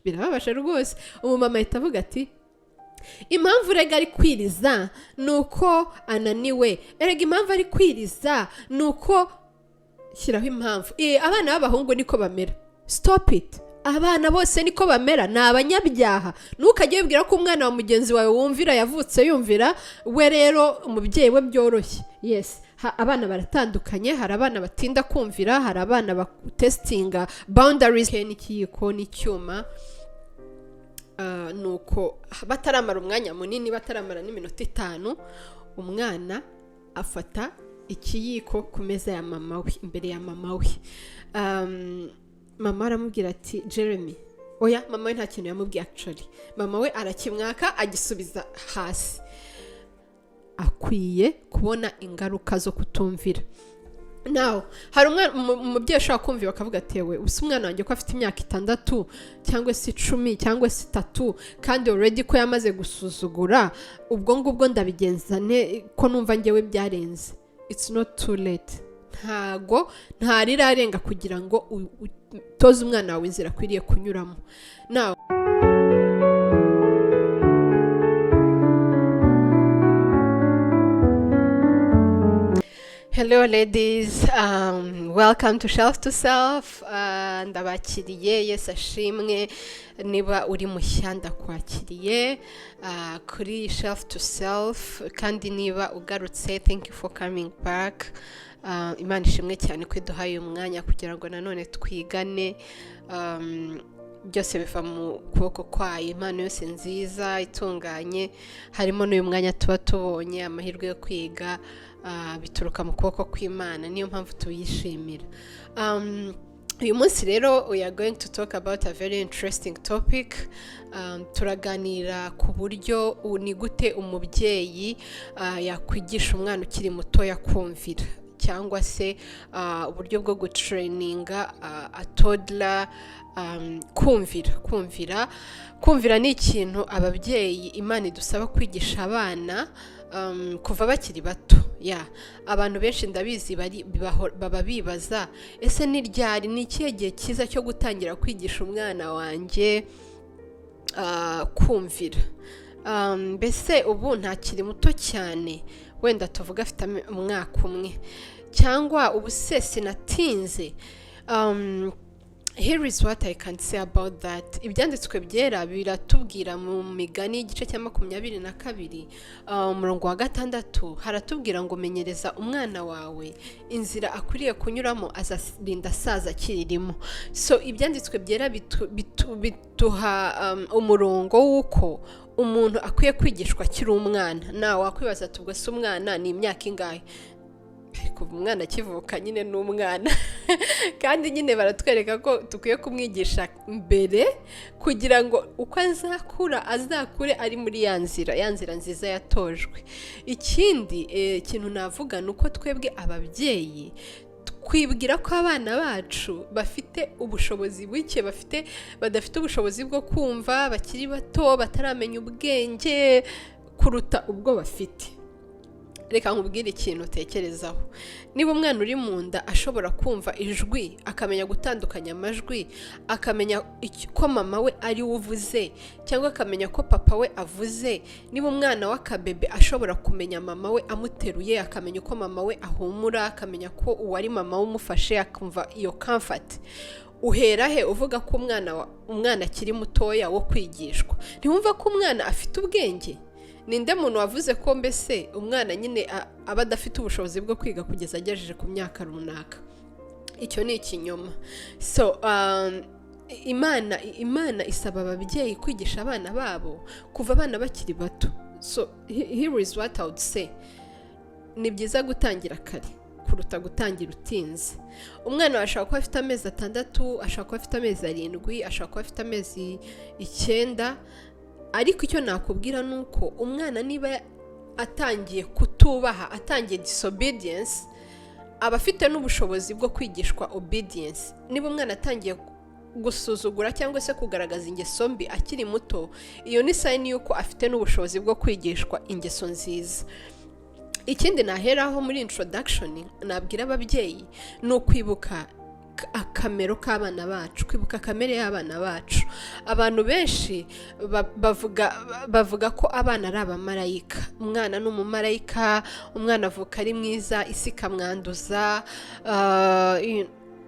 Birababaje rwose. Umumama ahita avuga ati: "Impamvu urega ari kwiriza ni uko ananiwe. Erega impamvu ari kwiriza ni uko." Shyiraho impamvu. Abana b'abahungu niko bamera. Stop it! Abana bose niko bamera, ni abanyabyaha. Ntukajye wibwira ko umwana wa mugenzi wawe wumvira yavutse yumvira. We rero umubyeyi we byoroshye. Yes, abana baratandukanye. Hari abana batinda kumvira, hari abana batestinga boundaries n'ikiyiko n'icyuma. Nuko bataramara umwanya munini, bataramara n'iminota 5, umwana afata ikiyiko ku meza ya mama we, imbere ya mama we. Mama aramubwira ati: "Jeremy, oya." Mama we nta kintu yamubwiye actually. Mama we arakimwaka, agisubiza hasi. Akwiye kubona ingaruka zo kutumvira. Nawe hari umubyeyi ushobora kumva bakavuga ati: "Ewe, usa umwana wanjye ko afite imyaka 6 cyangwa se 10 cyangwa se 3, kandi already ko yamaze gusuzugura, ubwo ngubwo ndabigenza ne ko numva ngewe byarenze?" It's not too late. Ntago ntarirarenga kugira ngo utoze umwana wawe inzira akwiriye kunyuramo. Nawe. Hello ladies, welcome to Shelf to Self. Ndabakiriye, Yesu ashimwe. Niba uri mushya, ndakwakiriye kuri Shelf to Self, kandi niba ugarutse, thank you for coming back. Imana ishimwe cyane ko iduhaye uyu mwanya kugira ngo nanone twigane. Byose biva mu kuboko kwayo, impano yose nziza itunganye, harimo n'uyu mwanya tuba tubonye amahirwe yo kwiga, bituruka mu kuboko kw'Imana, niyo mpamvu tuyishimira. Uyu munsi rero we are going to talk about a very interesting topic. Turaganira ku buryo ni gute umubyeyi yakwigisha umwana ukiri mutoya kumvira, cyangwa se uburyo bwo gutraininga a toddler kumvira. Kumvira ni ikintu ababyeyi Imana idusaba kwigisha abana kuva bakiri bato. Ya, abantu benshi ndabizi baba bibaza: ese ni ryari, ni ikihe gihe cyiza cyo gutangira kwigisha umwana wanjye kumvira? Mbese ubu ntakiri muto cyane, wenda tuvuga afite umwaka 1, cyangwa ubu se sinatinze? Here is what I can say about that. Ibyanditswe byera biratubwira mu Migani, igice cya 22, umurongo wa 6, haratubwira ngo: "Menyereza umwana wawe inzira akwiriye kunyuramo, azarinda asaza akiririmo." So ibyanditswe byera bituha umurongo w'uko umuntu akwiye kwigishwa akiri umwana. Nawe wakwibaza ati: "Ubwo se umwana ni imyaka ingahe?" Kuva umwana akivuka nyine ni umwana, kandi nyine baratwereka ko dukwiye kumwigisha mbere kugira ngo uko azakura azakure ari muri ya nzira, ya nzira nziza yatojwe. Ikindi kintu navuga ni uko twebwe ababyeyi twibwira ko abana bacu bafite ubushobozi buke, badafite ubushobozi bwo kumva, bakiri bato, bataramenya ubwenge kuruta ubwo bafite. Reka nkubwire ikintu utekerezaho. Niba umwana uri mu nda ashobora kumva ijwi, akamenya gutandukanya amajwi, akamenya ko mama we ari we uvuze cyangwa akamenya ko papa we avuze, niba umwana w'akabebe ashobora kumenya mama we amuteruye, akamenya uko mama we ahumura, akamenya ko uwo ari mama we umufashe, akumva iyo comfort, uhera he uvuga ko umwana akiri mutoya wo kwigishwa? Ntiwumva ko umwana afite ubwenge? Ninde muntu wavuze ko mbese umwana nyine aba adafite ubushobozi bwo kwiga kugeza agejeje ku myaka runaka? Icyo ni ikinyoma. So Imana isaba ababyeyi kwigisha abana babo kuva abana bakiri bato. So here is what I would say: ni byiza gutangira kare kuruta gutangira utinze. Umwana wawe ashobora kuba afite amezi 6, ashobora kuba afite amezi 7, ashobora kuba afite amezi 9, ariko icyo nakubwira ni uko umwana niba atangiye kutubaha, atangiye disobedience, aba afite n'ubushobozi bwo kwigishwa obedience. Niba umwana atangiye gusuzugura cyangwa se kugaragaza ingeso mbi akiri muto, iyo ni sign y'uko afite n'ubushobozi bwo kwigishwa ingeso nziza. Ikindi naheraho muri introduction nabwira ababyeyi ni ukwibuka Akamero k'abana bacu, kwibuka kamere y'abana bacu. Abantu benshi bavuga ko abana ari abamarayika. Umwana ni umumarayika, umwana avuka ari mwiza, isi ikamwanduza.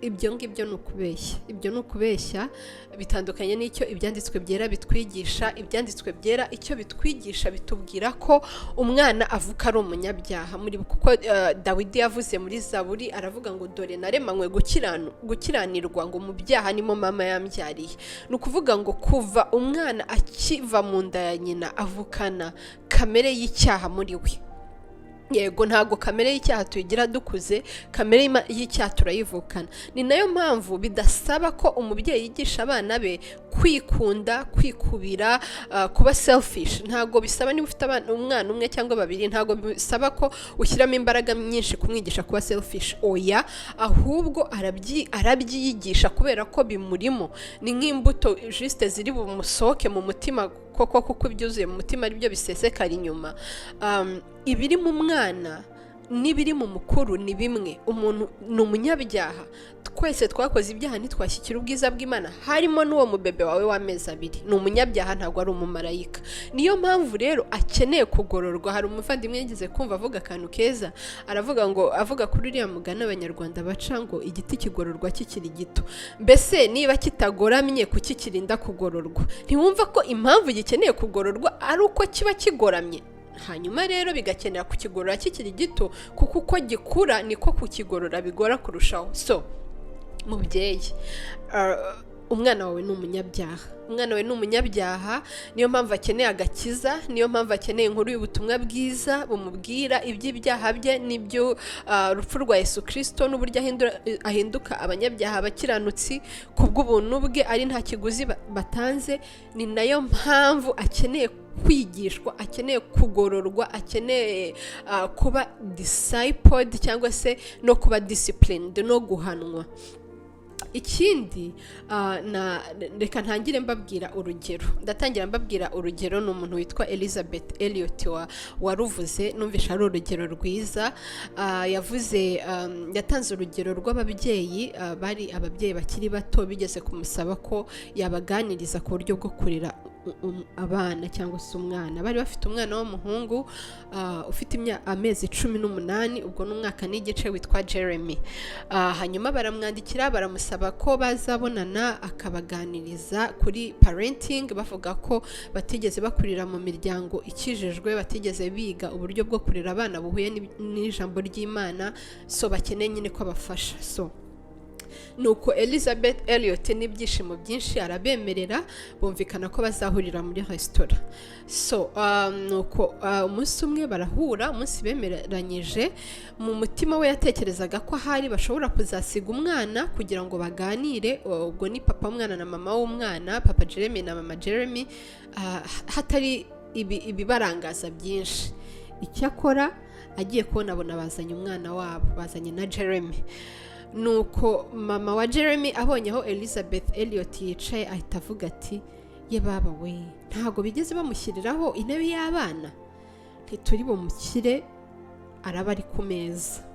Ibyo ngibyo ni ukubeshya, ibyo ni ukubeshya, bitandukanye n'icyo Ibyanditswe Byera bitwigisha. Ibyanditswe Byera icyo bitwigisha, bitubwira ko umwana avuka ari umunyabyaha. Muri kuko Dawidi yavuze muri Zaburi, aravuga ngo: "Dore naremanywe gukiranirwa, ngo mu byaha nimo mama yambyariye." Ni ukuvuga ngo kuva umwana akiva mu nda ya nyina avukana kamere y'icyaha muri we. Yego, ntabwo kamere y'icyaha tuyigira dukuze, kamere y'icyaha turayivukana. Ni nayo mpamvu bidasaba ko umubyeyi yigisha abana be kwikunda, kwikubira, kuba selfish. Ntabwo bisaba. Niba ufite umwana umwe cyangwa babiri, ntabwo bisaba ko ushyiramo imbaraga nyinshi kumwigisha kuba selfish. Oya, ahubwo arabyiyigisha kubera ko bimurimo. Ni nk'imbuto juste ziri bumusohoke mu mutima koko, kuko ibyuzuye mu mutima ari byo bisesekara inyuma. Ibiri mu mwana n'ibiri mu mukuru ni bimwe. Umuntu ni umunyabyaha, twese twakoze ibyaha ntitwashyikira ubwiza bw'Imana, harimo n'uwo mubebe wawe w'amezi 2. Ni umunyabyaha, ntabwo ari umumarayika. Niyo mpamvu rero akeneye kugororwa. Hari umuvandimwe yigeze kumva avuga akantu keza, aravuga ngo, avuga kuri uriya mugani Abanyarwanda baca ngo: "Igiti kigororwa kikiri gito." Mbese niba kitagoramye, kuki kirinda kugororwa? Ntiwumva ko impamvu gikeneye kugororwa ari uko kiba kigoramye? Hanyuma rero bigakenera kukigorora kikiri gito, kuko uko gikura niko kukigorora bigora kurushaho. So mubyeyi, umwana wawe ni umunyabyaha, umwana wawe ni umunyabyaha. Niyo mpamvu akeneye agakiza, niyo mpamvu akeneye inkuru y'ubutumwa bwiza bumubwira iby'ibyaha bye n'ibyo rupfu rwa Yesu Kirisito n'uburyo ahinduka abanyabyaha abakiranutsi ku bw'ubuntu bwe, ari nta kiguzi batanze. Ni nayo mpamvu akeneye kwigishwa, akeneye kugororwa, akeneye kuba discipled cyangwa se no kuba disciplined no guhanwa. Ikindi, reka ntangire mbabwira urugero. Ndatangira mbabwira urugero, ni umuntu witwa Elizabeth Elliot waruvuze. Numvishe ari urugero rwiza. Yavuze, yatanze urugero rw'ababyeyi, bari ababyeyi bakiri bato bigeze kumusaba ko yabaganiriza ku buryo bwo kurera abana cyangwa se umwana. Bari bafite umwana w'umuhungu ufite amezi 18, ubwo ni umwaka n'igice, witwa Jeremy. Hanyuma baramwandikira, baramusaba ko bazabonana akabaganiriza kuri parenting, bavuga ko batigeze bakurira mu miryango ikijijwe, batigeze biga uburyo bwo kurera abana buhuye n'ijambo ry'Imana, so bakeneye nyine ko abafasha. So nuko Elizabeth Elliot n'ibyishimo byinshi arabemerera, bumvikana ko bazahurira muri resitora. So nuko umunsi umwe barahura, umunsi bemeranyije. Mu mutima we yatekerezaga ko ahari bashobora kuzasiga umwana kugira ngo baganire, ubwo ni papa w'umwana na mama w'umwana, papa Jeremy na mama Jeremy, hatari ibibarangaza byinshi. Icyakora agiye kubona abona bazanye umwana wabo, bazanye na Jeremy. Nuko mama wa Jeremy abonye aho Elizabeth Elliot yicaye, ahita avuga ati: "Ye baba we, ntabwo bigeze bamushyiriraho intebe y'abana, ntituri bumukire, araba ari ku meza."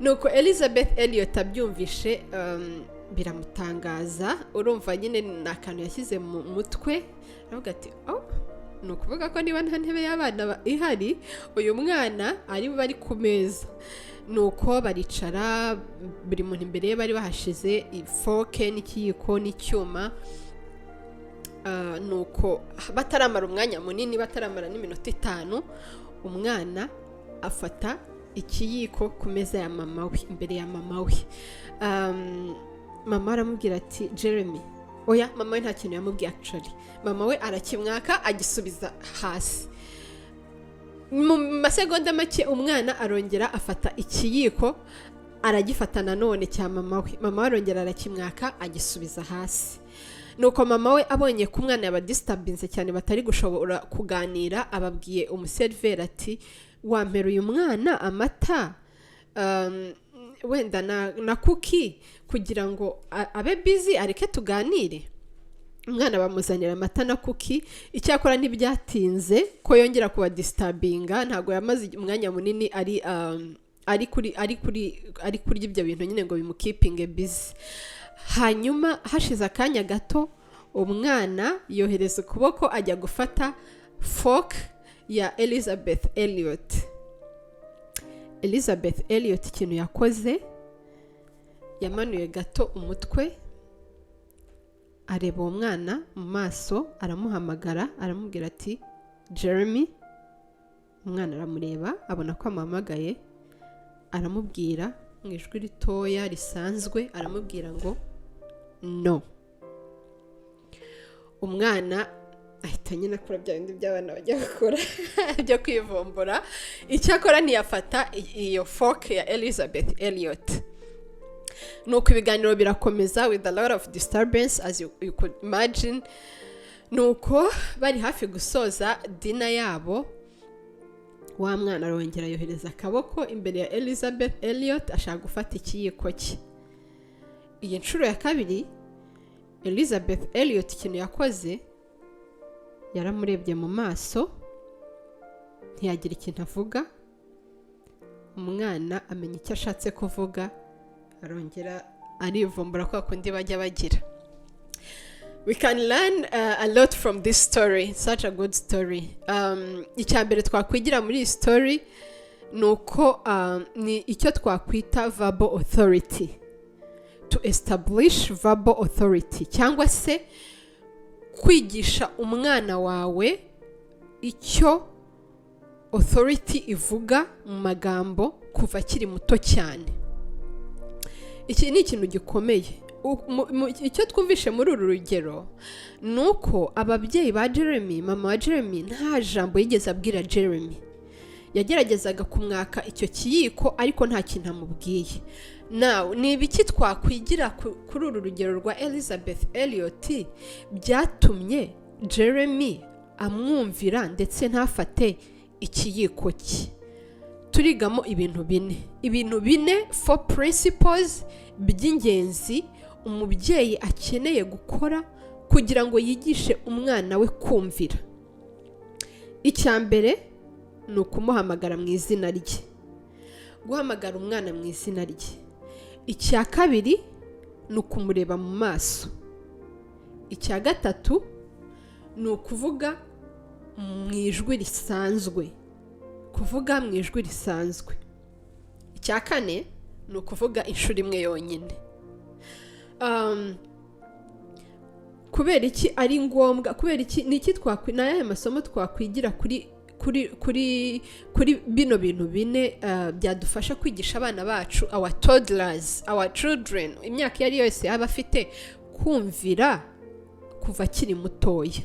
Nuko Elizabeth Elliot abyumvishe, biramutangaza. Urumva nyine ni akantu yashyize mu mutwe, aravuga ati: "Oh, ni ukuvuga ko niba nta ntebe y'abana ihari, uyu mwana ari bari ku meza." Nuko baricara, buri muntu imbere ye bari bahashize ifork n'ikiyiko n'icyuma. Nuko bataramara umwanya munini, bataramara n'iminota 5, umwana afata ikiyiko ku meza ya mama we, imbere ya mama we. Mama aramubwira ati: "Jeremy." Oya, mama we nta kintu yamubwiye actually. Mama we arakimwaka, agisubiza hasi. Mu masegonda make umwana arongera afata ikiyiko, aragifata nanone cya mama we. Mama we arongera arakimwaka, agisubiza hasi. Nuko mama we abonye ko umwana yabadisturbinze cyane, batari gushobora kuganira, ababwiye umuseriveri ati: "Wampera uyu mwana amata, wenda na cookie, kugira ngo abe busy, areke tuganire." Umwana bamuzanira amata na cookie. Icyakora ntibyatinze ko yongera kubadisturbinga, ntabwo yamaze umwanya munini ari ari kurya ibyo bintu nyine ngo bimukeepinge busy. Hanyuma hashize akanya gato, umwana yohereza ukuboko ajya gufata fork ya Elizabeth Elliot. Elizabeth Elliot ikintu yakoze, yamanuye gato umutwe, areba uwo mwana mu maso, aramuhamagara, aramubwira ati: "Jeremy." Umwana aramureba, abona ko amuhamagaye, aramubwira mu ijwi ritoya risanzwe, aramubwira ngo: "No." Umwana ahita nyine akora bya bindi by'abana bajya gukora byo kwivumbura. Icyakora ntiyafata iyo fork ya Elizabeth Elliot. Nuko ibiganiro birakomeza with a lot of disturbance, as you could imagine. Nuko bari hafi gusoza dinner yabo, wa mwana arongera yohereza akaboko imbere ya Elizabeth Elliot, ashaka gufata ikiyiko cye. Iyi nshuro ya kabiri, Elizabeth Elliot ikintu yakoze, yaramurebye mu maso, ntiyagira ikintu avuga. Umwana amenya icyo ashatse kuvuga, arongera arivumbura kwa kundi bajya bagira. We can learn a lot from this story, such a good story. Icya mbere twakwigira muri iyi story ni uko ni icyo twakwita verbal authority, to establish verbal authority, cyangwa se kwigisha umwana wawe icyo authority ivuga mu magambo kuva akiri muto cyane. Iki ni ikintu gikomeye. Icyo twumvishe muri uru rugero ni uko ababyeyi ba Jeremy, mama wa Jeremy, nta jambo yigeze abwira Jeremy. Yageragezaga kumwaka icyo kiyiko, ariko nta kintu amubwiye. Nawe ni ibiki twakwigira kuri uru rugero rwa Elizabeth Elliot byatumye Jeremy amwumvira ndetse ntafate ikiyiko cye? Turigamo ibintu bine, ibintu bine, four principles by'ingenzi umubyeyi akeneye gukora kugira ngo yigishe umwana we kumvira. Icya mbere ni ukumuhamagara mu izina rye, guhamagara umwana mu izina rye. Icya kabiri ni ukumureba mu maso. Icya gatatu ni ukuvuga mu ijwi risanzwe, kuvuga mu ijwi risanzwe. Icya kane ni ukuvuga inshuro imwe yonyine. Kubera iki ari ngombwa? Kubera iki? Ni iki ni ayahe masomo twakwigira kuri bino bintu bine byadufasha kwigisha abana bacu, our toddlers, our children, imyaka iyo ari yo yose yaba afite, kumvira kuva akiri mutoya?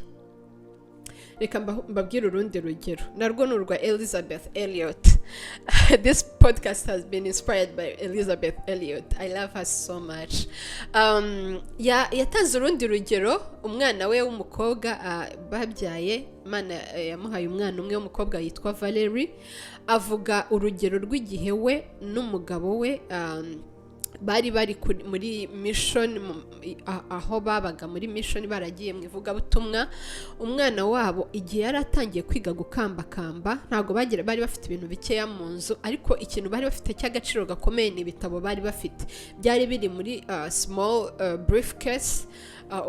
Reka mbabwire urundi rugero, narwo ni urwa Elizabeth Elliot. This podcast has been inspired by Elizabeth Elliot. I love her so much. Yatanze urundi rugero. Umwana we w'umukobwa babyaye, Imana yamuhaye umwana umwe w'umukobwa yitwa Valerie. Avuga urugero rw'igihe we n'umugabo we bari muri mission, aho babaga muri mission, baragiye mu ivugabutumwa. Umwana wabo igihe yari atangiye kwiga gukambakamba, ntabwo bagira, bari bafite ibintu bikeya mu nzu, ariko ikintu bari bafite cy'agaciro gakomeye ni ibitabo bari bafite. Byari biri muri small briefcase,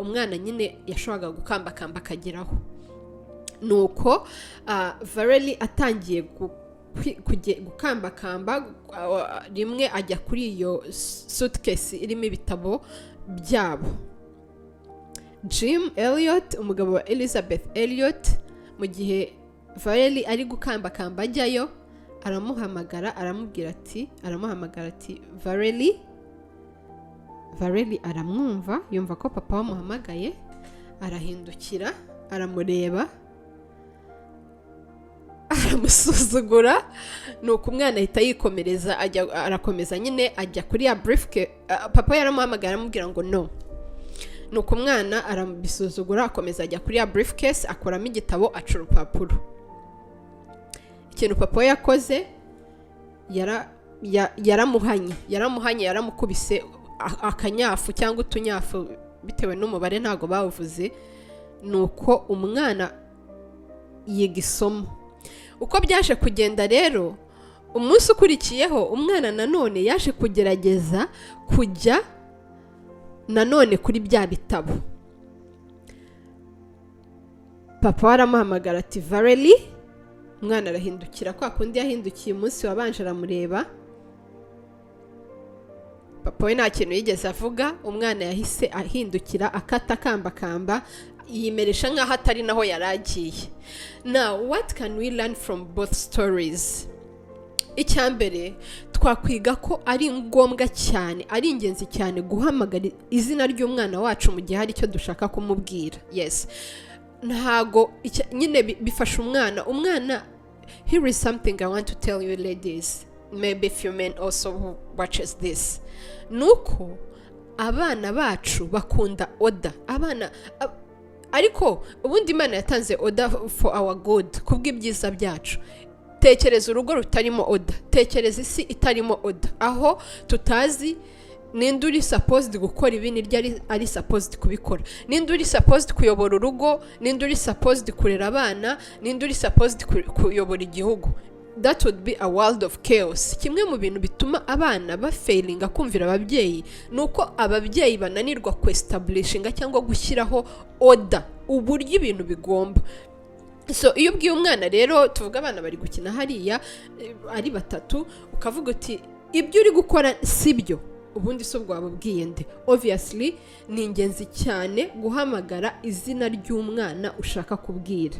umwana nyine yashoboraga gukambakamba akageraho. Nuko Valerie atangiye gukambakamba, rimwe ajya kuri iyo suitcase irimo ibitabo byabo. Jim Elliot, umugabo wa Elizabeth Elliot, mu gihe Valerie ari gukambakamba ajyayo, aramuhamagara, aramubwira ati, aramuhamagara ati: "Valerie." Valerie aramwumva, yumva ko papa wamuhamagaye, arahindukira, aramureba, aramusuzugura. Nuko umwana ahita yikomereza, ajya, arakomeza nyine ajya kuri ya briefcase. Papa yaramuhamagaye, aramubwira ngo: "No." Nuko umwana arabisuzugura, akomeza ajya kuri ya briefcase, akuramo igitabo, aca urupapuro. Ikintu papa we yakoze, yaramuhanye, yaramuhanye, yaramukubise akanyafu cyangwa utunyafu, bitewe n'umubare, ntabwo bawuvuze. Nuko umwana yiga isomo. Uko byaje kugenda rero, Umunsi ukurikiyeho, umwana nanone yaje kugerageza kujya nanone kuri bya bitabo. Papa we aramuhamagara ati: "Valerie." Umwana arahindukira kwa kundi yahindukiye umunsi wabanje, aramureba. Papa we nta kintu yigeze avuga. Umwana yahise ahindukira, akata akambakamba, yimeresha nk'aho atari naho yari agiye. Now, what can we learn from both stories? Icya mbere twakwiga ko ari ngombwa cyane, ari ingenzi cyane guhamagara izina ry'umwana wacu mu gihe hari icyo dushaka kumubwira. Yes, ntago nyine bifasha umwana. Umwana, here is something I want to tell you ladies, maybe few men also who watches this, ni uko abana bacu bakunda order. Abana ariko ubundi Imana yatanze order for our good, kubw'ibyiza byacu. Tekereza urugo rutarimo order, tekereza isi itarimo order, aho tutazi ninde uri supposed gukora ibi, niryo ari supposed kubikora, ninde uri supposed kuyobora urugo, ninde uri supposed kurera abana, ninde uri supposed kuyobora igihugu. That would be a world of chaos. Kimwe mu bintu bituma abana bafailinga kumvira ababyeyi ni uko ababyeyi bananirwa kwestablishinga cyangwa gushyiraho order, uburyo ibintu bigomba. So iyo ubwiye umwana rero, tuvuga abana bari gukina hariya ari batatu, ukavuga uti: "Ibyo uri gukora si byo." Ubundi se ubwo waba ubwiye nde? Obviously ni ingenzi cyane guhamagara izina ry'umwana ushaka kubwira.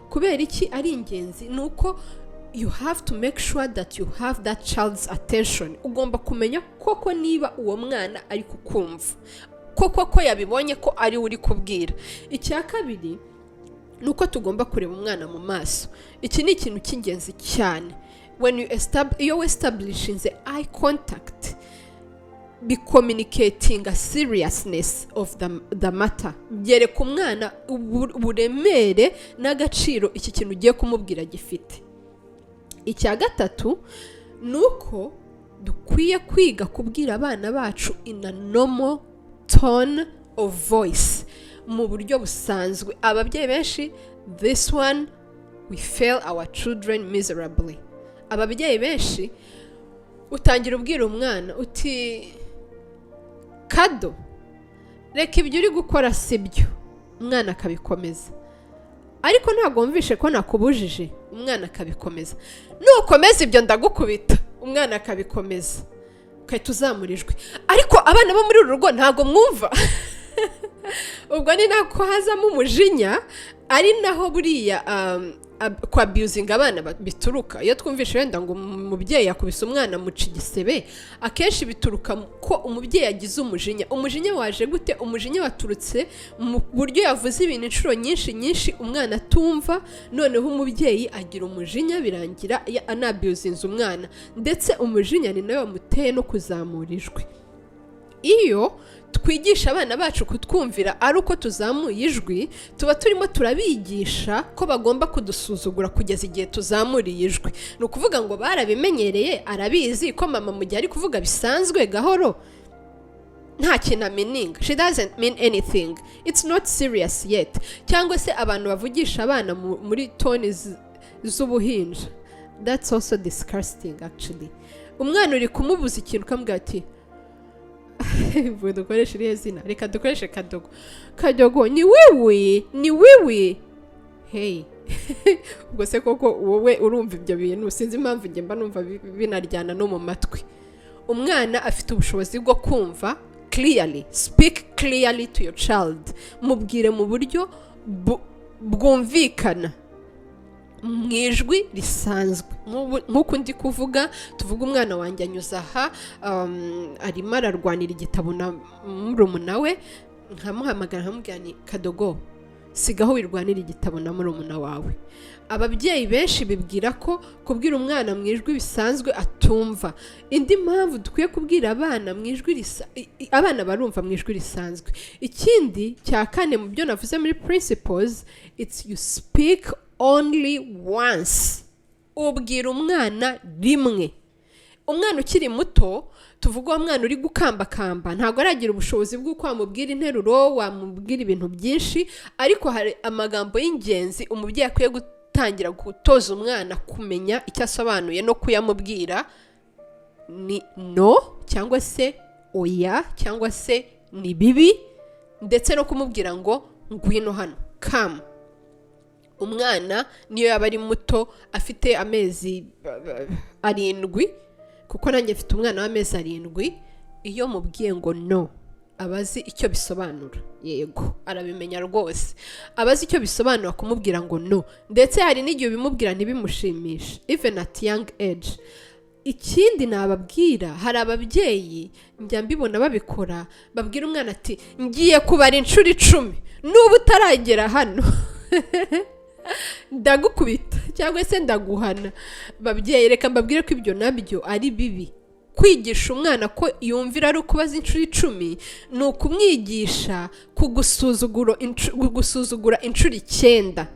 Kubera iki ari ingenzi? Ni uko you have to make sure that you have that child's attention. Ugomba kumenya koko niba uwo mwana ari kukumva koko, ko yabibonye ko ari we uri kubwira. Icya kabiri ni uko tugomba kureba umwana mu maso. Iki ni ikintu cy'ingenzi cyane. When you iyo westablishinze eye contact, bicommunicatinga seriousness of the matter, byereka umwana uburemere n'agaciro iki kintu ugiye kumubwira gifite. Icya gatatu ni uko dukwiye kwiga kubwira abana bacu in a normal tone of voice, mu buryo busanzwe. Ababyeyi benshi, this one we fail our children miserably. Ababyeyi benshi, utangira ubwira umwana uti: "Kado, reka ibyo uri gukora si byo." Umwana akabikomeza. "Ariko ntabwo wumvishe ko nakubujije?" Umwana akabikomeza. "Nukomeza ibyo ndagukubita." Umwana akabikomeza, ugahita uzamura ijwi: "Ariko abana bo muri uru rugo ntabwo mwumva." Ubwo ni nako hazamo umujinya, ari naho buriya kwabusinga abana bituruka. Iyo twumvishe wenda ngo umubyeyi yakubise umwana, amuca igisebe, akenshi bituruka ko umubyeyi yagize umujinya. Umujinya waje gute? Umujinya waturutse mu buryo yavuze ibintu inshuro nyinshi nyinshi, umwana atumva, noneho umubyeyi agira umujinya, birangira anabusinze umwana. Ndetse umujinya ni nawe wamuteye no kuzamura ijwi. Iyo twigisha abana bacu kutwumvira ari uko tuzamuye ijwi, tuba turimo turabigisha ko bagomba kudusuzugura kugeza igihe tuzamuriye ijwi. Ni ukuvuga ngo barabimenyereye, arabizi ko mama mu gihe ari kuvuga bisanzwe gahoro nta kintu ameaninga, she doesn't mean anything, it's not serious yet. Cyangwa se abantu bavugisha abana muri tone z'ubuhinja, that's also disgusting actually. Umwana uri kumubuza ikintu, ukamubwira ati, ubwo dukoreshe irihe zina? Reka dukoreshe Kadogo. "Kadogo, ni wiwi, ni wiwi." Hey, ubwo se koko wowe urumva ibyo bintu? Sinzi impamvu njye mba numva binaryana no mu matwi. Umwana afite ubushobozi bwo kumva clearly. Speak clearly to your child. Mubwire mu buryo bwumvikana, mu ijwi risanzwe, nk'uku ndi kuvuga. Tuvuga umwana wanjye anyuze aha, arimo ararwanira igitabo na murumuna we, nkamuhamagara nkamubwira ni: "Kadogo, sigaho wirwanira igitabo na murumuna wawe." Ababyeyi benshi bibwira ko kubwira umwana mu ijwi bisanzwe atumva. Indi mpamvu dukwiye kubwira abana mu ijwi risa, abana barumva mu ijwi risanzwe. Ikindi cya kane mu byo navuze muri principles, it's you speak only once. Ubwira umwana rimwe. Umwana ukiri muto, tuvuga uwo mwana uri gukambakamba, ntabwo aragira ubushobozi bw'uko wamubwira interuro, wamubwira ibintu byinshi, ariko hari amagambo y'ingenzi umubyeyi akwiye Gutangira gutoza umwana kumenya icyo asobanuye no kuyamubwira ni no, cyangwa se oya, cyangwa se ni bibi, ndetse no kumubwira ngo "Ngwino hano, come." Umwana niyo yaba ari muto, afite amezi 7, kuko nanjye mfite umwana w'amezi 7, iyo mubwiye ngo "No" aba azi icyo bisobanura. Yego, arabimenya rwose, aba azi icyo bisobanura kumubwira ngo "No." Ndetse hari n'igihe ubimubwira ntibimushimishe, even at young age. Ikindi nababwira, hari ababyeyi njya mbibona babikora, babwira umwana ati: "Ngiye kubara inshuro 10, nuba utaragera hano ndagukubita cyangwa se ndaguhana." Babyeyi, reka mbabwire ko ibyo nabyo ari bibi. Kwigisha umwana ko yumvira ari ukubaza inshuro 10 ni ukumwigisha kugusuzugura inshuro 9.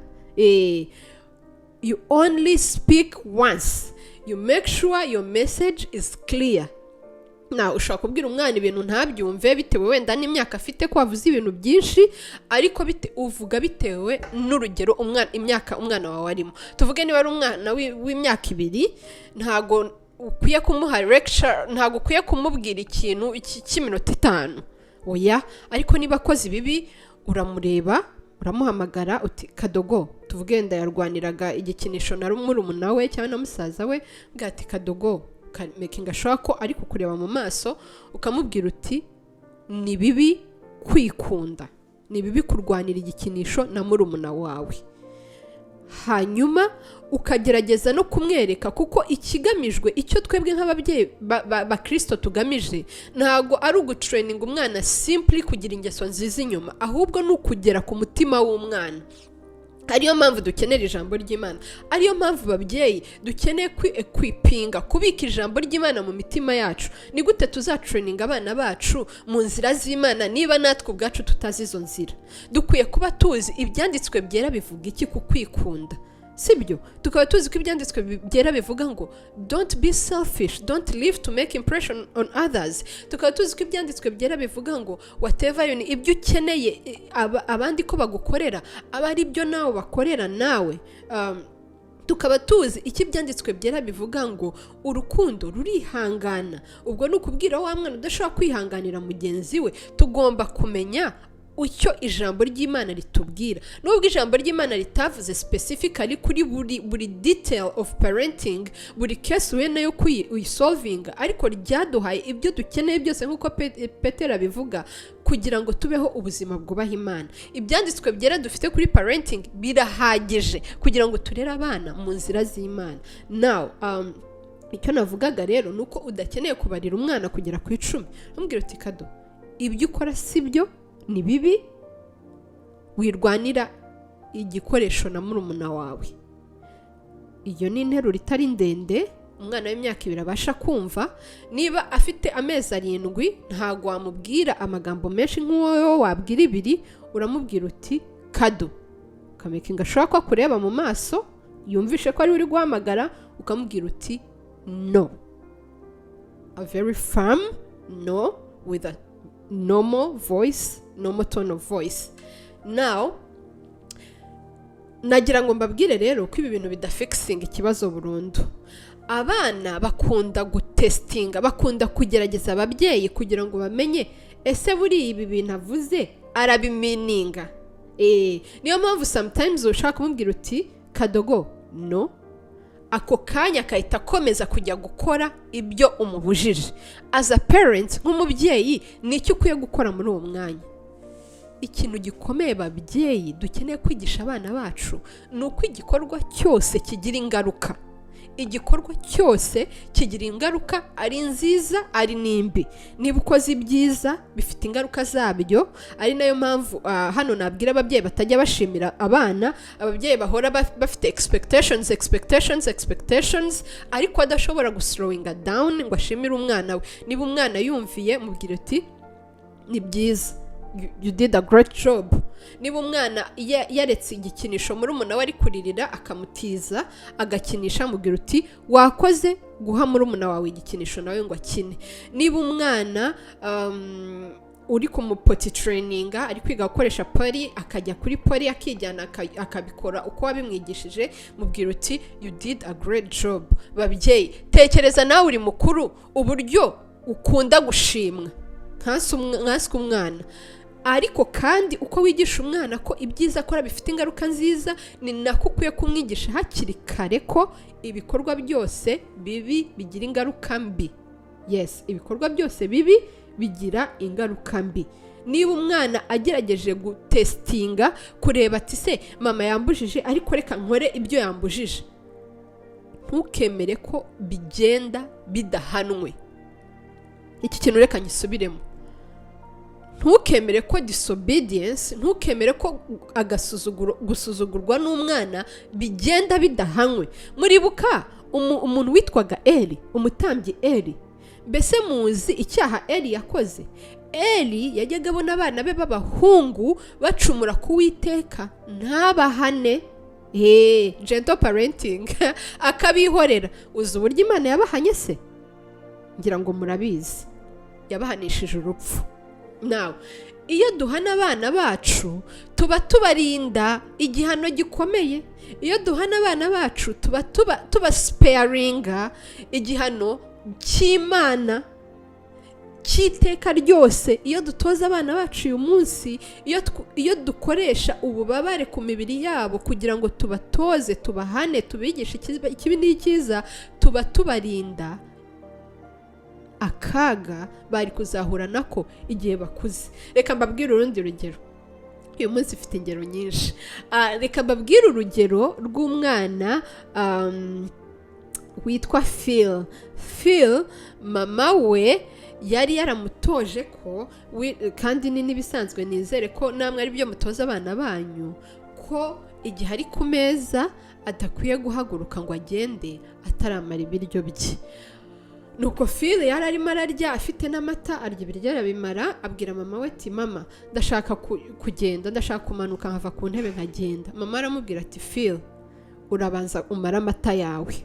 You only speak once, you make sure your message is clear. Na ushobora kubwira umwana ibintu ntabyumve, bitewe wenda n'imyaka afite, ko wavuze ibintu byinshi, ariko uvuga bitewe n'urugero umwana, imyaka umwana wawe arimo. Tuvuge niba ari umwana w'imyaka 2, ntago ukwiye kumuha lecture, ntago ukwiye kumubwira ikintu cy'iminota 5, oya. Ariko niba akoze ibibi, uramureba, uramuhamagara uti: "Kadogo." Tuvuge wenda yarwaniraga igikinisho na murumuna we cyangwa na musaza we, ubwira ati: "Kadogo," making sure ko ari kukureba mu maso, ukamubwira uti: "Ni bibi kwikunda, ni bibi kurwanira igikinisho na murumuna wawe." Hanyuma ukagerageza no kumwereka, kuko ikigamijwe, icyo twebwe nk'ababyeyi ba Kirisito tugamije, ntabwo ari ugutraininga umwana simply kugira ingeso nziza inyuma, ahubwo ni ukugera ku mutima w'umwana. Ariyo mpamvu dukenera ijambo ry'Imana, ariyo mpamvu babyeyi dukeneye kwequippinga, kubika ijambo ry'Imana mu mitima yacu. Ni gute tuzatraininga abana bacu mu nzira z'Imana niba natwe ubwacu tutazi izo nzira? Dukwiye kuba tuzi ibyanditswe byera bivuga iki ku kwikunda, sibyo? Tukaba tuzi ko ibyanditswe byera bivuga ngo "Don't be selfish, don't live to make impression on others." Tukaba tuzi ko ibyanditswe byera bivuga ngo "Whatever you need," ibyo ukeneye abandi ko bagukorera, aba ari byo nawe bakorera nawe. Tukaba tuzi icyo ibyanditswe byera bivuga ngo "Urukundo rurihangana." Ubwo ni ukubwira wa mwana udashobora kwihanganira mugenzi we. Tugomba kumenya icyo ijambo ry'Imana ritubwira, nubwo ijambo ry'Imana ritavuze specifically kuri buri detail of parenting, buri case uhuye nayo uyisolvinga, ariko ryaduhaye ibyo dukeneye byose, nk'uko Petero abivuga, kugira ngo tubeho ubuzima bwubaha Imana. Ibyanditswe byera dufite kuri parenting birahagije kugira ngo turere abana mu nzira z'Imana. Now, icyo navugaga rero ni uko udakeneye kubarira umwana kugera ku 10. Ntumubwire uti: "Kado, ibyo ukora si byo, ni bibi, wirwanira igikoresho na murumuna wawe." Iyo ni interuro itari ndende umwana w'imyaka 2 abasha kumva. Niba afite amezi 7, ntabwo wamubwira amagambo menshi nk'uwo wabwira 2. Uramubwira uti: "Kado," ukamakinga sure ko akureba mu maso, yumvishe ko ari uri guhamagara, ukamubwira uti: "No." A very firm no with a normal voice, normal tone of voice. Now, nagira ngo mbabwire rero ko ibi bintu bidafixinga ikibazo burundu. Abana bakunda gutestinga, bakunda kugerageza ababyeyi kugira ngo bamenye: ese buriya ibi bintu avuze arabimeaninga? Niyo mpamvu sometimes ushaka kumubwira uti: "Kadogo, no," ako kanya akahita akomeza kujya gukora ibyo umubujije. As a parent, nk'umubyeyi, ni icyo ukwiye gukora muri uwo mwanya? Ikintu gikomeye babyeyi dukeneye kwigisha abana bacu ni uko igikorwa cyose kigira ingaruka. Igikorwa cyose kigira ingaruka, ari nziza ari n'imbi. Niba ukoze ibyiza, bifite ingaruka zabyo. Ari nayo mpamvu hano nabwira ababyeyi batajya bashimira abana, ababyeyi bahora bafite expectations, expectations, expectations, ariko adashobora guslowinga down ngo ashimire umwana we. Niba umwana yumviye, mubwira uti: "Ni byiza, you did a great job." Niba umwana yaretse igikinisho murumuna we ari kuririra, akamutiza agakinisha, mubwira uti: "Wakoze guha murumuna wawe igikinisho nawe ngo akine." Niba umwana Uri kumupotty traininga, ari kwiga gukoresha potty, akajya kuri potty akijyana, akabikora uko wabimwigishije, mubwira uti: "You did a great job." Babyeyi, tekereza nawe uri mukuru uburyo ukunda gushimwa, nkaswe umwana. Ariko kandi uko wigisha umwana ko ibyiza akora bifite ingaruka nziza, ni nako ukwiye kumwigisha hakiri kare ko ibikorwa byose bibi bigira ingaruka mbi. Yes, ibikorwa byose bibi bigira ingaruka mbi. Niba umwana agerageje gutestinga kureba ati: "Se mama yambujije, ariko reka nkore ibyo yambujije," ntukemere ko bigenda bidahanwe. Iki kintu reka nyisubiremo: ntukemere ko disobedience, ntukemere ko agasuzuguro, gusuzugurwa n'umwana bigenda bidahanywe. Muribuka umuntu witwaga Eli, umutambyi Eli? Mbese muzi icyaha Eli yakoze? Eli yajyaga abona abana be b'abahungu bacumura ku Witeka, ntabahane. Eee, gentle parenting, akabihorera. Uzi uburyo Imana yabahanye se? Ngira ngo murabizi, yabahanishije urupfu. Nawe iyo duhana abana bacu tuba tubarinda igihano gikomeye. Iyo duhana abana bacu tuba tubasparinga igihano cy'Imana cy'iteka ryose. Iyo dutoza abana bacu uyu munsi, iyo dukoresha ububabare ku mibiri yabo kugira ngo tubatoze, tubahane, tubigishe ikibi n'icyiza, tuba tubarinda akaga bari kuzahura nako igihe bakuze. Reka mbabwire urundi rugero. Uyu munsi ufite ingero nyinshi. Reka mbabwire urugero rw'umwana witwa Phil. Phil, mama we yari yaramutoje ko kandi ni n'ibisanzwe, nizere ko namwe ari byo mutoza abana banyu, ko igihe ari ku meza adakwiye guhaguruka ngo agende ataramara ibiryo bye. Nuko Phil yari arimo ararya, afite n'amata, arya ibiryo arabimara, abwira mama we ati: "Mama, ndashaka kugenda, ndashaka kumanuka nkava ku ntebe nkagenda." Mama aramubwira ati: "Phil, urabanza umare amata yawe."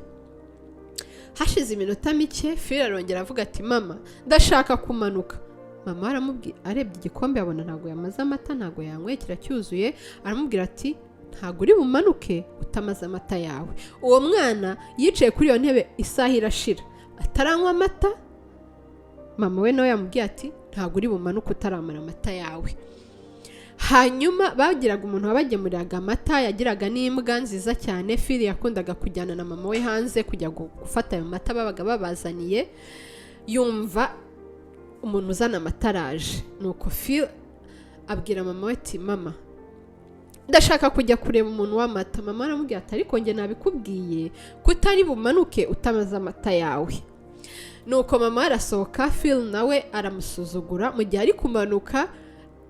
Hashize iminota mike, Phil arongera avuga ati: "Mama, ndashaka kumanuka." Mama aramubwira, arebye igikombe abona ntabwo yamaze amata, ntabwo yanyweye, kiracyuzuye. Aramubwira ati: "Ntabwo uri bumanuke utamaze amata yawe." Uwo mwana yicaye kuri iyo ntebe isaha irashira ataranywa amata. Mama we nawe yamubwiye ati: "Ntabwo uri bumanuke utaramara amata yawe." Hanyuma bagiraga umuntu wabagemuriraga amata, yagiraga n'imbwa nziza cyane. Phil yakundaga kujyana na mama we hanze kujya gufata ayo mata babaga babazaniye. Yumva umuntu uzana amata araje. Nuko Phil abwira mama we ati: "Mama, ndashaka kujya kureba umuntu w'amata." Mama aramubwira ati: "Ariko njye nabikubwiye ko utari bumanuke utamaze amata yawe." Nuko mama arasohoka, Phil nawe aramusuzugura. Mu gihe ari kumanuka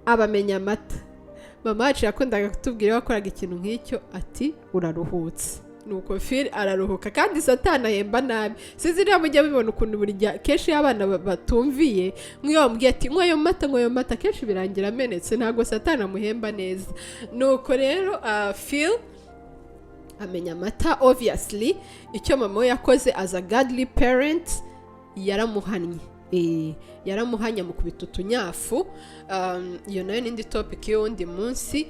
abamenya amata. Mama wacu yakundaga kutubwira iyo wakoraga ikintu nk'icyo ati: "Uraruhutse." Nuko Phil araruhuka. Kandi Satani ahemba nabi. Sinzi niba mujya mubibona ukuntu buri gihe kenshi iyo abana batumviye, nk'iyo bamubwiye ati: "Nywa ayo mata, nywa ayo mata," kenshi birangira amenetse. Ntabwo Satani amuhemba neza. Nuko rero Phil amenya amata. Obviously, icyo mama we yakoze as a godly parent, yaramuhannye. Yaramuhannye, amukubita utunyafu. Iyo nayo n'indi topic y'uwundi munsi.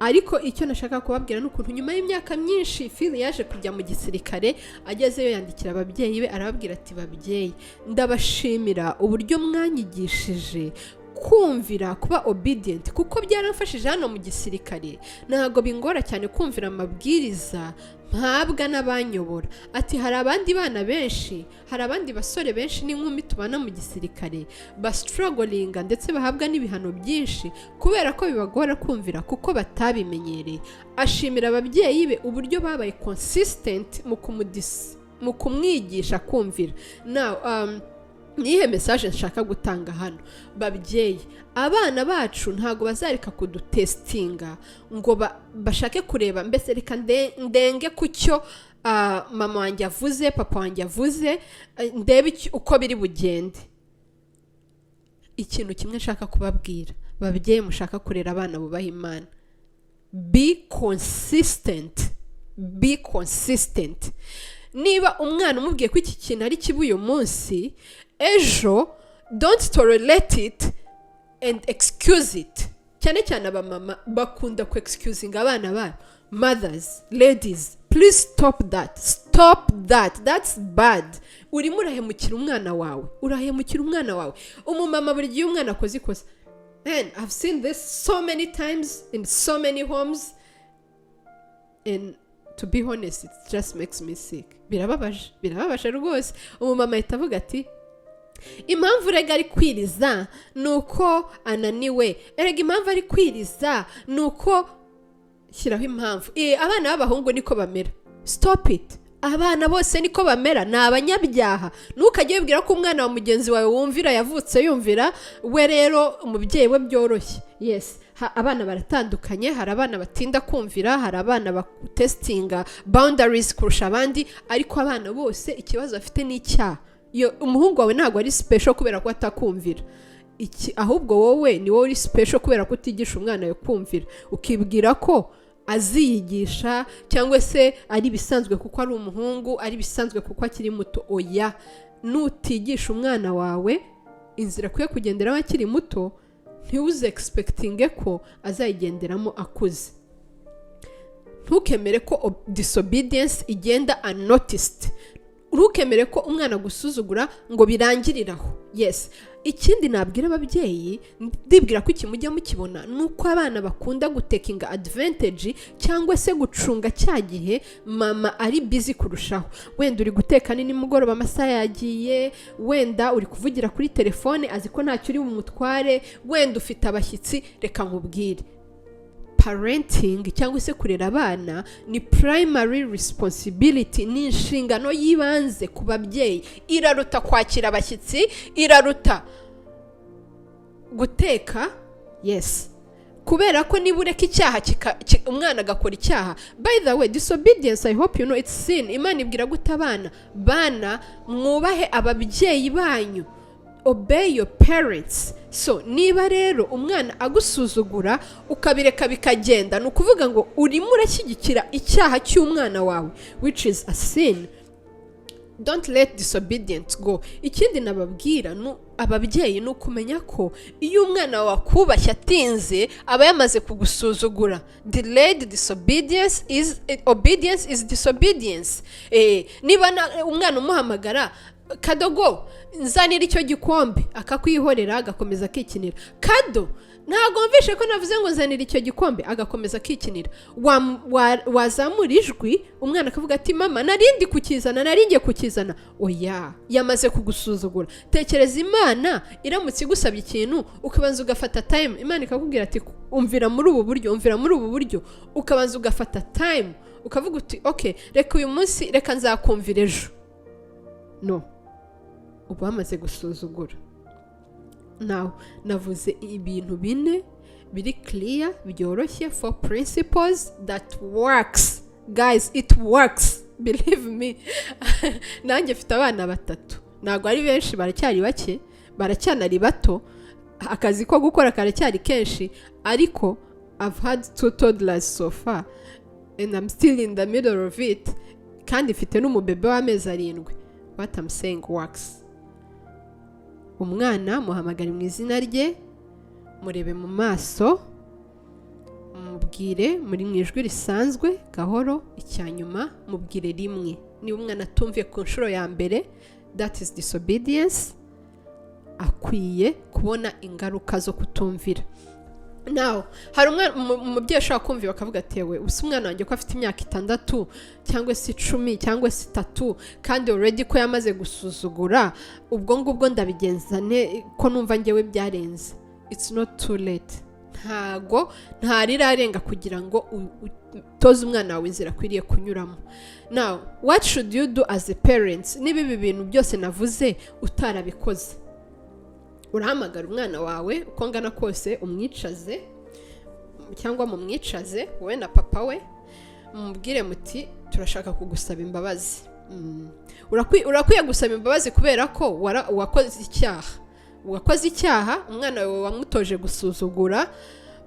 Ariko icyo nashaka kubabwira ni ukuntu nyuma y'imyaka myinshi Phil yaje kujya mu gisirikare. Agezeyo yandikira ababyeyi be, arababwira ati: "Babyeyi, ndabashimira uburyo mwanyigishije kumvira, kuba obedient, kuko byaramfashije hano mu gisirikare. Ntabwo bingora cyane kumvira amabwiriza mpabwa n'abanyobora." Ati: "Hari abandi bana benshi, hari abandi basore benshi n'inkumi tubana mu gisirikare bastrugglinga, ndetse bahabwa n'ibihano byinshi kubera ko bibagora kumvira kuko batabimenyereye." Ashimira ababyeyi be uburyo babaye consistent mu kumwigisha kumvira. Now, niyihe message nshaka gutanga hano? Babyeyi, abana bacu ntabwo bazareka kudutestinga ngo bashake kureba mbese: "Reka ndenge ku cyo mama wanjye avuze, papa wanjye avuze, ndebe uko biri bugende." Ikintu kimwe nshaka kubabwira, babyeyi mushaka kurera abana bubaha Imana: be consistent, be consistent. Niba umwana umubwiye ko iki kintu ari kibi uyu munsi, ejo don't tolerate it. and excuse it. Cyane cyane abamama bakunda ku excusinga abana babo. Mothers, ladies, please stop that, stop that, that's bad. Urimo urahemukira umwana wawe, urahemukira umwana wawe. Umumama buri gihe umwana akoze ikosa, and I've seen this so many times in so many homes, and to be honest, it just makes me sick. Birababaje, birababaje rwose. Umumama ahita avuga ati: "Impamvu urega ari kwiriza ni uko ananiwe, erega impamvu ari kwiriza ni uko." Shyiraho impamvu. Abana b'abahungu niko bamera. Stop it. Abana bose niko bamera, ni abanyabyaha. Ntukajye wibwira ko umwana wa mugenzi wawe wumvira yavutse yumvira we, rero umubyeyi we byoroshye. Yes, abana baratandukanye. Hari abana batinda kumvira, hari abana batestinga boundaries kurusha abandi, ariko abana bose ikibazo bafite ni icyaha. Iyo umuhungu wawe ntabwo ari special kubera ko atakumvira iki, ahubwo wowe ni wowe uri special kubera ko utigisha umwana wawe kumvira, ukibwira ko aziyigisha cyangwa se ari ibisanzwe kuko ari umuhungu, ari ibisanzwe kuko akiri muto. Oya, nutigisha umwana wawe inzira akwiye kugenderamo akiri muto, ntiwuze expectinge ko azayigenderamo akuze. Ntukemere ko disobedience igenda unnoticed. Ntukemere ko umwana agusuzugura ngo birangirire aho. Yes, ikindi nabwira ababyeyi, ndibwira ko iki mujya mukibona, ni uko abana bakunda gutakinga advantage cyangwa se gucunga cya gihe mama ari busy kurushaho. Wenda uri guteka ni nimugoroba, amasaha yagiye, wenda uri kuvugira kuri telefone, azi ko ntacyo uri bumutware, wenda ufite abashyitsi. Reka nkubwire, parenting cyangwa se kurera abana ni primary responsibility, ni inshingano y'ibanze ku babyeyi. Iraruta kwakira abashyitsi, iraruta guteka. Yes, kubera ko niba ureka icyaha umwana agakora icyaha. By the way, disobedience, I hope you know it's sin. Imana ibwira gute abana? "Bana, mwubahe ababyeyi banyu." Obey your parents. So niba rero umwana agusuzugura ukabireka bikagenda, ni ukuvuga ngo urimo urashyigikira icyaha cy'umwana wawe, which is a sin. Don't let disobedience go. Ikindi nababwira ni ababyeyi ni ukumenya ko iyo umwana wawe akubashye atinze, aba yamaze kugusuzugura. Delayed disobedience is obedience is disobedience. Niba umwana umuhamagara: "Kadogo, nzanira icyo gikombe," akakwihorera agakomeza akikinira. "Kado, ntabwo wumvishe ko navuze ngo nzanira icyo gikombe?" Agakomeza akikinira. Wazamura ijwi, umwana akavuga ati: "Mama, narindi kukizana, naringiye kukizana." Oya, yamaze kugusuzugura. Tekereza Imana iramutse igusabye ikintu, ukabanza ugafata time, Imana ikakubwira ati: "Umvira muri ubu buryo, umvira muri ubu buryo," ukabanza ugafata time, ukavuga uti: "Ok, reka uyu munsi, reka nzakumvira ejo." No uba wamaze gusuzugura. Nawe navuze ibintu bine biri clear, byoroshye, four principles that works. Guys, it works, believe me. Nanjye mfite abana batatu, ntabwo ari benshi, baracyari bake, baracyanari bato, akazi ko gukora karacyari kenshi, ariko I've had two toddlers so far and I'm still in the middle of it, kandi mfite n'umubebe w'amezi 7. What I'm saying works. Umwana muhamagare mu izina rye, murebe mu maso, mubwire muri mu ijwi risanzwe gahoro. Icya nyuma, mubwire rimwe. Niba umwana atumviye ku nshuro ya mbere, that is disobedience, akwiye kubona ingaruka zo kutumvira. Now hari umubyeyi ushobora kumva bakavuga ati: "Yewe, usa umwana wanjye ko afite imyaka 6 cyangwa se 10 cyangwa se 3, kandi already ko yamaze gusuzugura, ubwo ngubwo ndabigenza ne ko numva ngewe byarenze?" It's not too late. Ntago ntarirarenga kugira ngo utoze umwana wawe inzira akwiriye kunyuramo. Now, what should you do as a parent niba ibi bintu byose navuze utarabikoze? Urahamagara umwana wawe uko angana kose, umwicaze cyangwa mumwicaze wowe na papa we, mumubwire muti: "Turashaka kugusaba imbabazi." Urakwiye gusaba imbabazi kubera ko wakoze icyaha, wakoze icyaha. Umwana wawe wamutoje gusuzugura,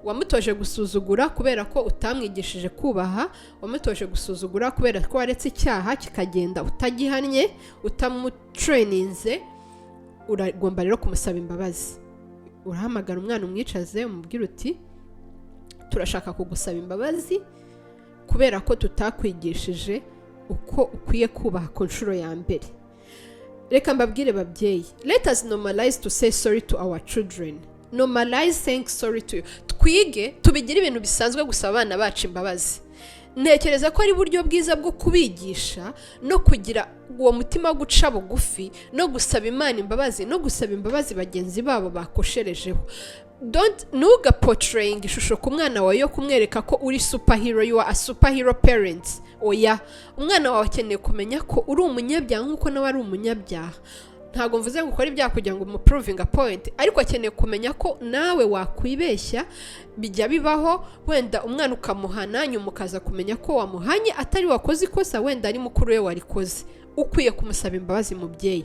wamutoje gusuzugura kubera ko utamwigishije kubaha, wamutoje gusuzugura kubera ko waretse icyaha kikagenda utagihannye, utamutraininze. Uragomba rero kumusaba imbabazi. Urahamagara umwana, umwicaze, umubwire uti: "Turashaka kugusaba imbabazi kubera ko tutakwigishije uko ukwiye kubaha ku nshuro ya mbere." Reka mbabwire babyeyi, let us normalize to say sorry to our children. Normalize saying sorry to you. Twige tubigire ibintu bisanzwe gusaba abana bacu imbabazi. Ntekereza ko ari uburyo bwiza bwo kubigisha no kugira uwo mutima wo guca bugufi no gusaba Imana imbabazi no gusaba imbabazi bagenzi babo bakosherejeho. Don't, ntugaportrayinge ishusho ku mwana wawe yo kumwereka ko uri superhero, you are a superhero parents. Oya, umwana wawe akeneye kumenya ko uri umunyabyaha nk'uko nawe ari umunyabyaha. Ntabwo mvuze ngo ukore ibyaha kugira ngo umuprovinga point, ariko akeneye kumenya ko nawe wakwibeshya, bijya bibaho. Wenda umwana ukamuhana, nyuma ukaza kumenya ko wamuhanye atari wakoze ikosa, wenda ari mukuru we warikoze. Ukwiye kumusaba imbabazi. Mubyeyi,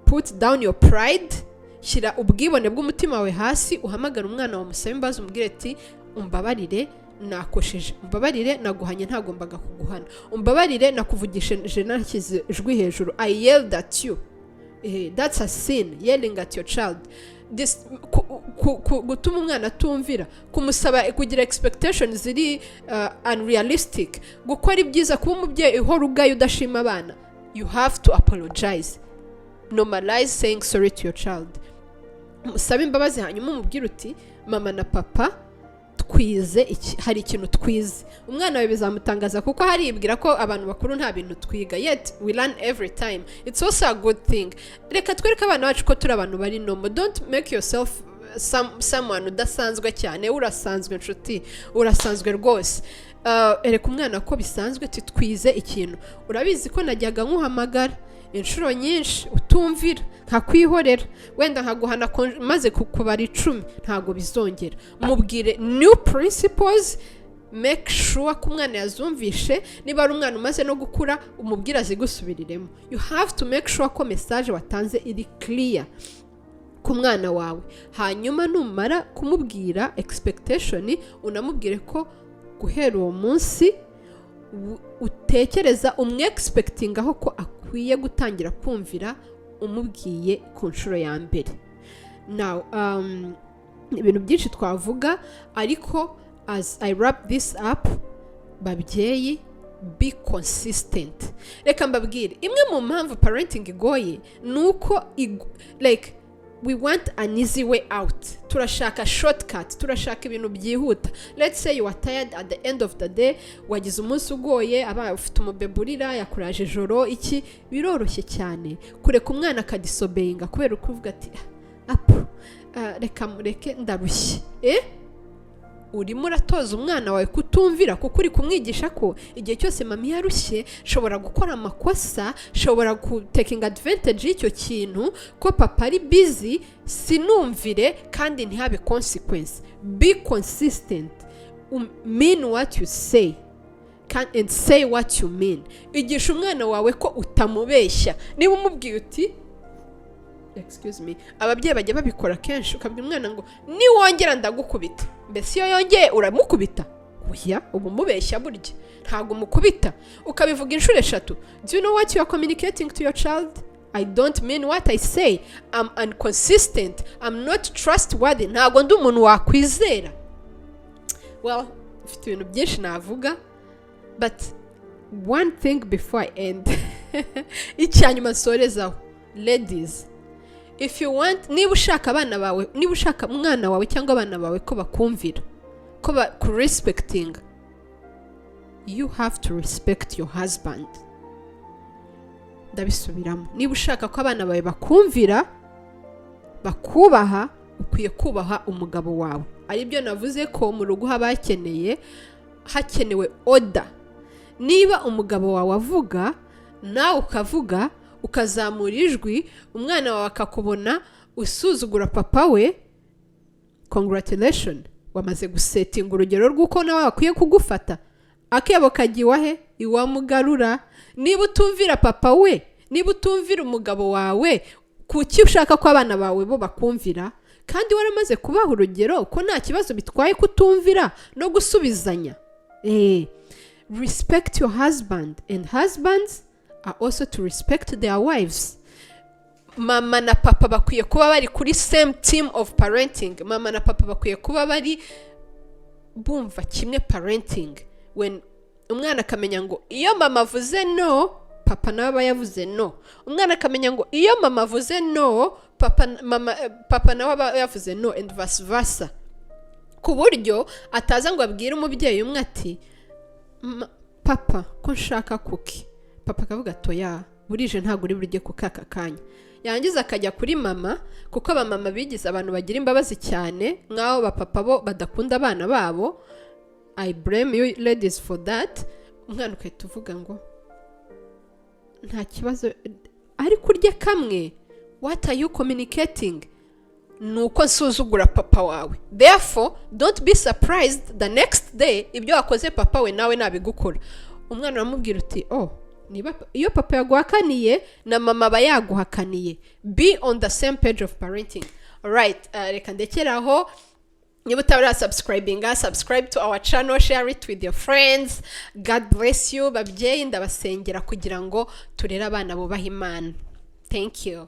put down your pride, shyira ubwibone bw'umutima wawe hasi, uhamagare umwana wawe, umusabe imbabazi, umubwire ati: "Umbabarire, nakosheje. Umbabarire, naguhanye ntagombaga kuguhana. Umbabarire, nakuvugishije nashyize ijwi hejuru. I yelled at you." That's a sin, yelling at your child. Gutuma umwana atumvira, kumusaba kugira expectations ziri unrealistic, gukora ibyiza, kuba umubyeyi uhora ugaye, udashima abana. You have to apologize. Normalize saying sorry to your child. Musabe imbabazi, hanyuma umubwire uti: "Mama na papa twize iki, hari ikintu twize." Umwana wawe bizamutangaza kuko haribwira ko abantu bakuru nta bintu twiga, yet we learn every time. It's also a good thing. Reka twereke abana bacu ko turi abantu bari normal. Don't make yourself someone udasanzwe cyane. Urasanzwe inshuti, urasanzwe rwose. Ereka umwana ko bisanzwe, ati: "Twize ikintu. Urabizi ko najyaga nkuhamagara inshuro nyinshi utumvira, nkakwihorera, wenda nkaguhana maze kubara 10. Ntabwo bizongera." Mubwire new principles. Make sure ko umwana yazumvishe. Niba ari umwana umaze no gukura, umubwire azigusubiriremo. You have to make sure ko message watanze iri clear ku mwana wawe. Hanyuma numara kumubwira expectation, unamubwire ko guhera uwo munsi utekereza umwexpectingaho ko akwiye gutangira kumvira umubwiye ku nshuro ya mbere. Now, ibintu byinshi twavuga, ariko as I wrap this up, babyeyi, be consistent. Reka mbabwire, imwe mu mpamvu parenting igoye ni uko like we want an easy way out. Turashaka shortcut, turashaka ibintu byihuta. Let's say you are tired at the end of the day, wagize umunsi ugoye, aba ufite umubebe urira, yakuraje ijoro, iki. Biroroshye cyane kureka umwana akadisobeyinga kubera ukuvuga ati: "Apu, reka mureke, ndarushye." Urimo uratoza umwana wawe kutumvira, kuko uri kumwigisha ko igihe cyose mami yarushye nshobora gukora amakosa, nshobora gutakinga advantage y'icyo kintu ko papa ari busy, sinumvire kandi ntihabe consequence. Be consistent. Mean what you say and say what you mean. Igisha umwana wawe ko utamubeshya. Niba umubwiye uti, excuse me, ababyeyi bajya babikora kenshi, ukabwira umwana ngo: "Niwongera ndagukubita." Mbese iyo yongeye uramukubita? Oya, uba umubeshya burya, ntabwo umukubita. Ukabivuga inshuro 3. Do you know what you are communicating to your child? I don't mean what I say. I'm inconsistent. I'm not trustworthy. Ntabwo ndi umuntu wakwizera. Well, mfite ibintu byinshi navuga, but one thing before I end, icya nyuma nsorezaho, ladies, if you want, niba ushaka abana bawe, niba ushaka umwana wawe cyangwa abana bawe ko bakumvira, ko bakurespectinga, you have to respect your husband. Ndabisubiramo: niba ushaka ko abana bawe bakumvira, bakubaha, ukwiye kubaha umugabo wawe. Aribyo navuze ko mu rugo haba hakenewe order. Niba umugabo wawe avuga, nawe ukavuga, ukazamura ijwi, umwana wawe akakubona usuzugura papa we, congratulation, wamaze gusettinga urugero rw'uko nawe akwiye kugufata. Akebo kajya iwahe? Iwamugarura. Niba utumvira papa we, niba utumvira umugabo wawe, kuki ushaka ko abana bawe bo bakumvira kandi waramaze kubaha urugero ko nta kibazo bitwaye kutumvira no gusubizanya? Respect your husband, and husbands are also to respect their wives. Mama na papa bakwiye kuba bari kuri same team of parenting. Mama na papa bakwiye kuba bari bumva kimwe parenting. When umwana akamenya ngo iyo mama avuze no, papa nawe aba yavuze no. Umwana akamenya ngo iyo mama avuze no, papa, mama, papa nawe aba yavuze no, and vice versa, ku buryo ataza ngo abwire umubyeyi umwe ati: "Papa, ko nshaka cookie?" Papa akavuga ati: "Oya, burije, ntabwo uri burye kuko aka kanya." Yangiza akajya kuri mama, kuko abamama bigize abantu bagira imbabazi cyane, nk'aho bapapa bo badakunda abana babo. I blame you ladies for that. Umwana ugahita uvuga ngo nta kibazo, ariko urye kamwe. What are you communicating? Ni uko nsuzugura papa wawe. Therefore, don't be surprised the next day ibyo wakoze papa we nawe nabigukora. Umwana uramubwira uti: "Oh, niba iyo papa yaguhakaniye, na mama aba yaguhakaniye." Be on the same page of parenting. Alright, reka ndekere aho. Niba utabara subscribinga, subscribe to our channel, share it with your friends. God bless you. Babyeyi, ndabasengera kugira ngo turere abana bubaha Imana. Thank you.